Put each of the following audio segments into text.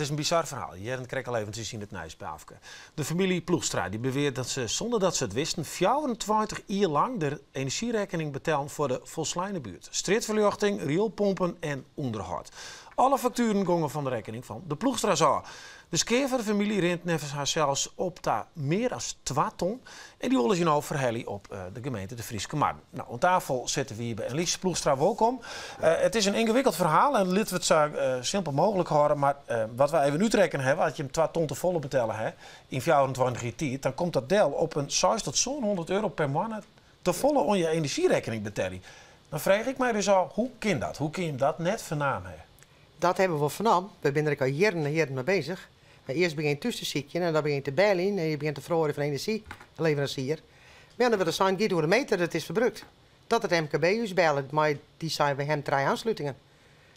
It is in bizar ferhaal. Je hearden it krekt al eventsjes yn it nijs by Afke. De famylje Ploegstra dy beweart dat se sûnder dat se it wisten 24 jier lang de enerzjyrekkening betellen foar de folsleine buert. Strjitferljochting, rioelpompen en ûnderhâld. Alle faktueren gongen fan de rekkening fan de Ploegstra's ôf. De skea foar de famylje rint neffens harsels op ta mear as twa ton en dy wolle se no ferhelje op de gemeente De Fryske Marren. No, oan tafel sitte Wiebe en Lies Ploegstra, wolkom. It is in yngewikkeld ferhaal en litte we it sa simpel mooglik hâlde, mar wat wy even útrekkene hawwe, as jim twa ton te folle betelle ha yn 24 jier tiid, dan komt dat del op in seis tot sânhûndert euro per moanne te folle oan je enerzjyrekkening betelje. Dan freegje ik my dus ôf, hoe kin dat? Hoe kin jim dat net fernaam ha? Dat hawwe we wol fernaam. We binne der ek al jierren en jierren mei beuzich. Mar earst begjin je thús te sykjen en dan begjin je te beljen en je begjint te feroarjen fan enerzjyleveransier. Mar ja, dan wurdt der sein, giet oer de meter, it is ferbrûkt. Dat it MKB ús bellet mei dy sei wy hawwe trije oanslutingen.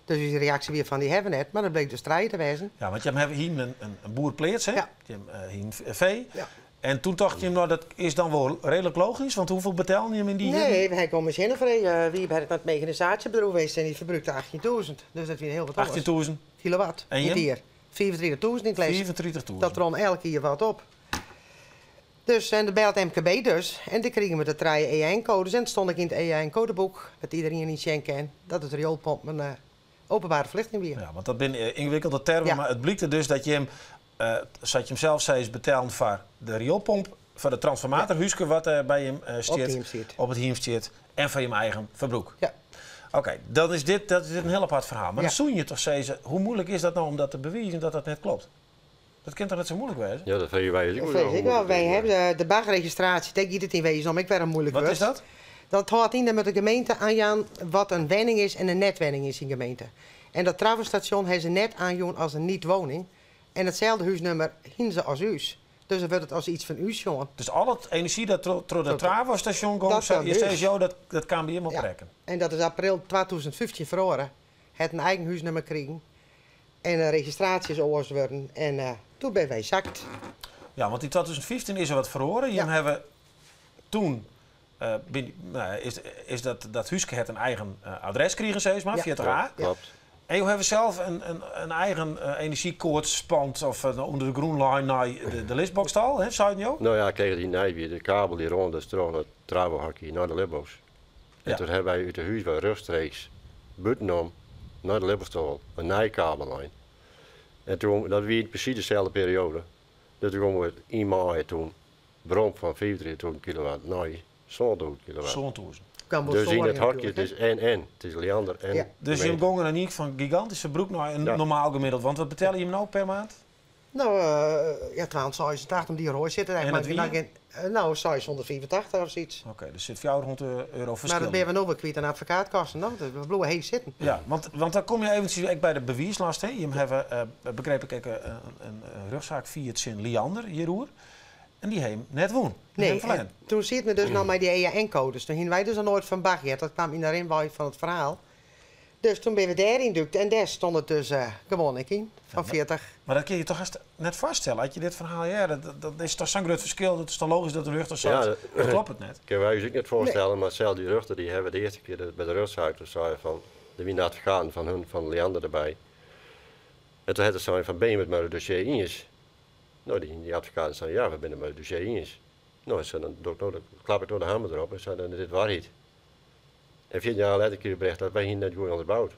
Dus ús reaksje wie fan dy hawwe we net, mar dat bleek dus trije te wêzen. Ja, want jim hawwe hienen in boerpleats, hè? Ja. Jim hienen fee. Ja. En toen tocht jim, no dat is dan wol reedlik logysk, want hoefolle betellen jim yn dy jierren? Nee, wy komme tsjin frege. Wy hawwe it meganisaasjebedriuw west en dy ferbrûkte 18.000. Dus dat wie hiel wat oars. 18.000? Kilowatt En yn it jim? jier. 35.000 yn it lêst. 35.000. Dat rûn elk jier wat op. Dus, en dat bellet MKB dus. En doe krigen we de trije EAN-kodes en it stond ek yn it EAN-kodeboek, dat iderien yn sjen kin dat it rioelpomp in openbare ferlichting wie. Ja, want dat binne yngewikkelde termen, Ja. mar it blykt dus dat jim, sa't jim sels sizze, betellen foar de rioelpomp, foar de transformatorhúske wat by jim Op stiet, it hiem stiet. op it hiem stiet en foar jim eigen ferbrûk. Ja. Oké, dat is dit in hiel apart ferhaal. Mar Ja. dan soene je toch sizze, hoe muoilik is dat no om dat te bewizen dat dat net kloppet? Dat kin toch net sa muoilik wêze? Ja, dat freegje wy ús ek Dat wol. freegje ik wol. Wy hawwe de BAG-registraasje, dêr giet it yn wezen om ek wer in muoilik Wat wurd. is dat? Dat hâldt yn dat moat de gemeente oanjaan wat in wenning is en in net-wenning yn syn gemeente. En dat trafostasjon hawwe se net oanjûn as in niet-woning. En itselde húsnûmer hiene se as ús. Dus dan wurdt it as yts fan ús sjoen. Dus al it enerzjy dat troch dat trafostasjon gongen, Dat kwam je by sizze ús. jo, dat kaam by jim op Ja. rekken. En dat is april 2015 feroare. Hat in eigen húsnûmer krigen. En de registraasje is oars wurden. En doe binne wy sakt. Ja, want yn 2015 is der wat feroare. Jim Ja. hawwe toen, bin, nou, is dat húske hat in eigen adres krigen, sis mar, Ja. 40A. Ja, klopt. En jo hawwe sels in eigen enerzjykoard spand of ûnder de grûn lein nei de lisboksstâl, hè, seiden jo? No ja, kreeg dy nij wie de kabel dy rûn dus troch it travohokje nei de lisboks. En Ja. toen hawwe wy út de hús wer rjochtstreeks bûtenom nei de lisboksstâl in nije kabel lein. En toen, dat wie presys deselde perioade. Dus toen gongen we yn maaie toen werom fan 35.000 kilowatt nei 7.000 kilowatt. 7.000. Kan wol Dus yn it storing hokje, natuerlik, it is en-en. It is Liander en Ja. Dus gemeente. jim gongen in fan gigantysk ferbrûk nei in Ja. normaal gemiddeld. Want wat betelje jim no per maand? No, ja, 286 om dy roai sit En eigenlijk. dat Maar wie? No, 685 of sayts. Oké, dus sit 400 euro Mar ferskil. dat binne we no wer kwyt oan advokaatkosten. No? Dus we bliuwe heech sitten. Ja, want dan komme je eventsjes ek by de bewiislast. Hè. Jim hawwe, begryp ik, ek in rjochtsaak fierd tsjin Liander hjiroer. En dy hawwe net wûn. Die Nee, hawwe ferlern. en toen sieten we dus noch mei dy EAN-kodes. Toen hiene wy dus noch noait fan BAG heard. Dat kwam yn de rinwei fan it ferhaal. Dus toen binne we dêryn dûkt en dêr stond it dus gewoan ek yn, fan 40. Mar dat kinne je toch hast net foarstelle, as je dit ferhaal hearre. Dat is toch sa'n grut ferskil, dat is toch logysk dat de rjochter seit, Ja, dat kloppet net. Kinne wy ús ek net foarstelle, mar sels dy rjochter, dy hawwe de earste kear by de rjochtsaak, toen sei fan, der wiene advokaten fan hun, fan Liander derby. En toen hat er sein fan, binne je it mei it dossier iens? No, dy advokaten seinen, ja, we binne it mei it dossier iens. No, en sei, dan doe ik no, dan klap ik no de hammer derop en sei, dan is dit waarheid. En 14 jaar letter kreeg ik bericht dat wy hiene net goed ûnderboud.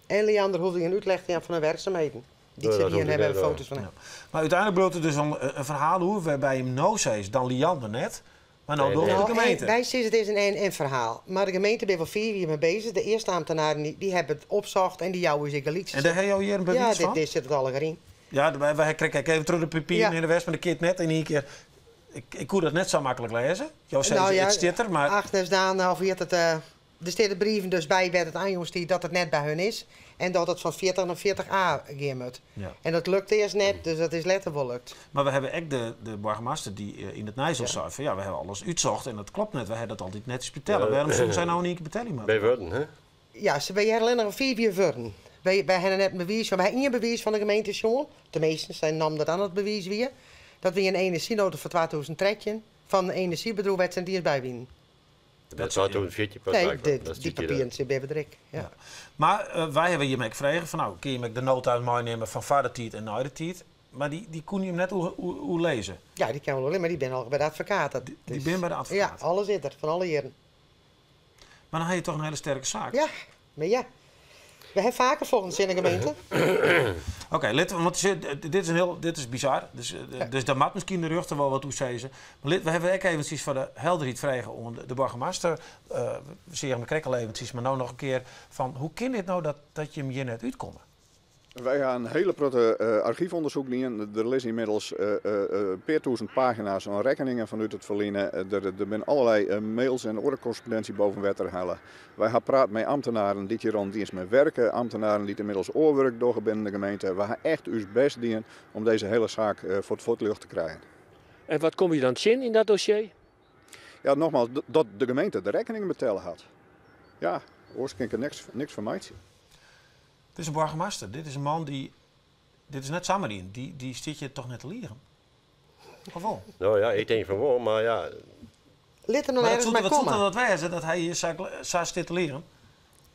En Liander hoegde gjin útlis te jaan fan de wurksumheden. Dy Nee, se dat dien hoegde hawwe net, foto's fan. Ja. Mar úteinlik bliuwt it dus in ferhaal oer wêrby't jim no sizze, dan Liander net, mar no Nee, docht nee. de No, gemeente. en wy sizze it is in en-en ferhaal. Mar de gemeente binne wol 4 jier mei beuzich. De earste ambtenaren dy hawwe it opsocht en dy jouwe ús ek gelyk. En dêr hawwe jo hjir in Ja, bewiis fan? dit sit it allegear yn. Ja, wy krije ek even troch de papieren Ja. yn de west, mar de keart net in ien kear. Ik koe dat net sa maklik lêze. Jo sizze, Nou ja, it stiet der, mar Agnes Daan, of heet it, der steane de brieven dus by wêr't it oanjûn stiet dat it net by hun is. En dat it fan 40 nei 40A gean moat. Ja. En dat lukte earst net, dus dat is letter wol lukt. Mar we hawwe ek de boargemaster dy't yn it nijs al sei fan ja, we hawwe alles útsocht en dat kloppet net. We hawwe dat altyd netsjes betelle. Ja. Wêrom soene sy no in ien kear betelje moatte? By wurden, hè? Ja, se binne allinnich al 5 jier wurden. Wy hawwe net in bewiis fan, wy hawwe ien bewiis fan de gemeente sjoen. Teminsten, sy naam dat oan it bewiis wie. Dat wie in enerzjynota foar 2013 fan in enerzjybedriuw wêr't se net iens by wienen. Dat 2014 pas Nee, blijkbaar. de, Dat die zit hier, papieren zitten bij bedrik. Ja. Maar wij hebben hiermee gevraagd van nou, kun je hem de nota meenemen van vader tijd en na de tijd. Maar die kon je hem net hoe lezen. Ja, die kan wel alleen, maar die ben al bij de advocaat. Dat Die is- ben bij de advocaat. Ja, alles zit er, van alle jaren. Maar dan heb je toch een hele sterke zaak. Ja, maar ja. We hebben vaker volgens in de gemeente. Oké, let, want dit is, een heel, dit is bizar. Dus, dus daar maakt misschien de rug er wel wat toe, zei ze. Maar we hebben ook eventjes voor de helderheid vragen om de burgemeester. We zien hem krek al eventjes, maar nou nog een keer van hoe kan dit nou dat je hem hier net uitkomt? Wij gaan een hele grote archiefonderzoek doen. Er is inmiddels een paar duizend pagina's aan rekeningen vanuit het verleden. Er zijn allerlei mails en oorcorrespondentie boven water halen. Wij gaan praten met ambtenaren die hier aan dienst mee werken. Ambtenaren die inmiddels oorwerk doen binnen de gemeente. We gaan echt ons best doen om deze hele zaak voor het voetlicht te krijgen. En wat kom je dan zien in dat dossier? Ja, nogmaals, dat de gemeente de rekeningen betalen had. Ja, oors kan ik er niks van mij zien. Het is een burgemeester. Dit is een man die... Dit is net Samarin. Die zit je toch net te liegen? Of wel? Nou ja, ik denk van wel, maar ja. Lid hem dan Maar ergens dat maar wat komen. zoet dat wijzen dat hij hier zo zit te leren?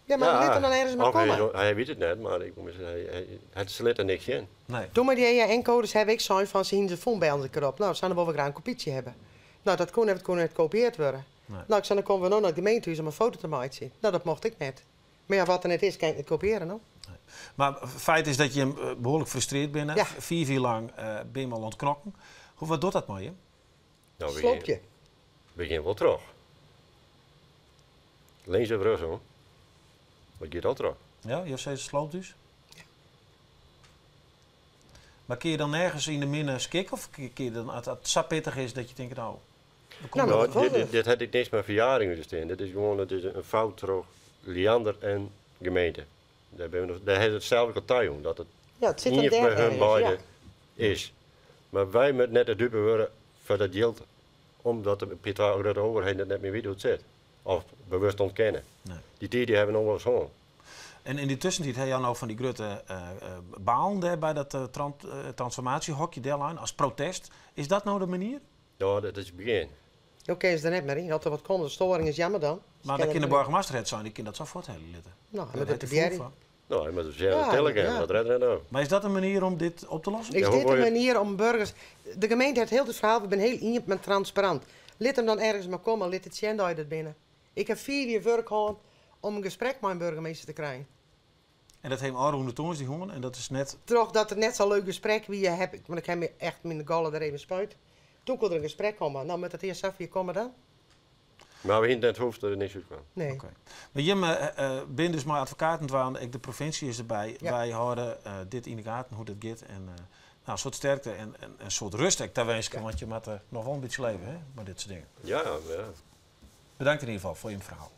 Ja, maar ja, lid hem dan ergens maar of hij, komen. hij weet het net, maar ik moet zeggen, hij slit er niks in. Nee. Toen maar die EAN-codes heb ik zijn van ze zien ze bij ons erop. Nou, ze zouden we graag een kopietje hebben. Nou, dat kon net gekopieerd worden. Nee. Nou, ik zei, dan komen we nog naar het gemeentehuis om een foto te maken. Nou, dat mocht ik net. Maar ja, wat er net is, kan ik niet kopiëren, hoor. Nee. Maar het feit is dat je hem behoorlijk frustreerd bent. Ja. 4 uur lang ben je al aan het knokken. Wat doet dat met je? Nou, Sloopt je. Begin wel terug. Links of rechts, hoor. Maar gaat al terug. Ja, je zei sloopt dus? Ja. Maar kun je dan nergens in de minne skikken? Of kun je dan, als het zo pittig is, dat je denkt, nou... we komen Nou, Nou, dat was het. dit had ik niks met verjaring te staan. Dit is gewoon, het is een fout terug. Liander en gemeente. Daar ben we nog, daar heeft het zelf ook al dat het Ja, het zit niet hem daar bij hun ergens, beiden ja. is. Maar wij moeten net de dupe worden voor dat geld, omdat de P2 ook de overheid het net meer weet hoe het zit. Of bewust ontkennen. Nee. Die tijd die hebben nog wel eens gewoon. En in die tussentijd heb je nou van die grote baan daar bij dat transformatiehokje deadline als protest. Is dat nou de manier? Ja, dat is het begin. Oké, is er net meer in. Dat er wat komt, de storing is jammer dan. Maar dan kan de burgemeester het zijn, die kan dat zo voorthelen litten. Nou, Daar met heeft de hij voel Thierry. van. Nou, je moet het zelf Ja, telegram, ja. dat redt er nou. Maar is dat een manier om dit op te lossen? Is Ja, hoe dit wil een je- manier om burgers... De gemeente heeft heel het verhaal, we zijn heel iem maar transparant. Laat hem dan ergens maar komen, laat het zien dat je dat binnen. Ik heb 4 jaar werk gehad om een gesprek met mijn burgemeester te krijgen. En dat heeft Arun de Toons die hongen en dat is net... Toch dat het net zo'n leuk gesprek wie je hebt, want ik heb me echt mijn gallen er even spuit. Toen kon er een gesprek komen. Nou, met dat eerst af, hier komen dan? Maar we hebben net hoofd dat er niks uitkwam. Nee. Oké. Maar Jim, ben dus mijn advocaat en het ik de provincie is erbij. Ja. Wij houden dit in de gaten, hoe dat gaat. En nou, een soort sterkte en een soort rust, ik daar wens ik, want je moet er nog wel een beetje leven, hè, met dit soort dingen. Ja, ja. Bedankt in ieder geval voor je verhaal.